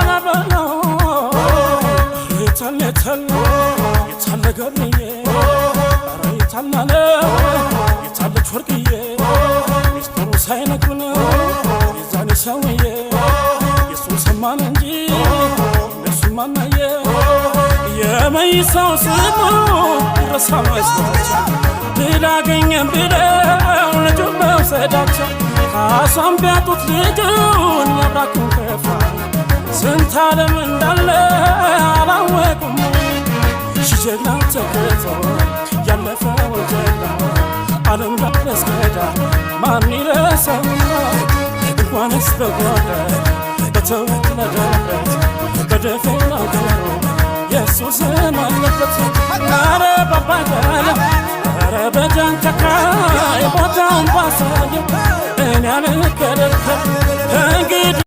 ናበለው የታለ የታለ የታለ ገብርዬ፣ ኧረ የታላለ የታለች ወርቅዬ፣ ሚስጥሩ ሳይነግሩን የዛኔ ሰውዬ የእሱን ሰማን እንጂ እነሱ ማናየ። የመይሳው ስሙ ይረሳ መስሏቸው ድል አገኘን ብለው ልጁን መውሰዳቸው፣ ካሷን ቢያጡት ልጁን ያብራኩን ከፋ ስንት ዓለም እንዳለ አላወቁም። ሺ ጀግና ተክቶ ያለፈውን ጀግና ዓለም ዳር እስከ ዳር ማን ይረሳውና? እንኳንስ በጎንደር በተወለደበት በደፈናው ገሩ የሱስም አለበት። ኧረ ባባገለ ኧረ በጃንቸካይ ቦታውን ባሳየው እኔ አልከለከል እንግዲህ።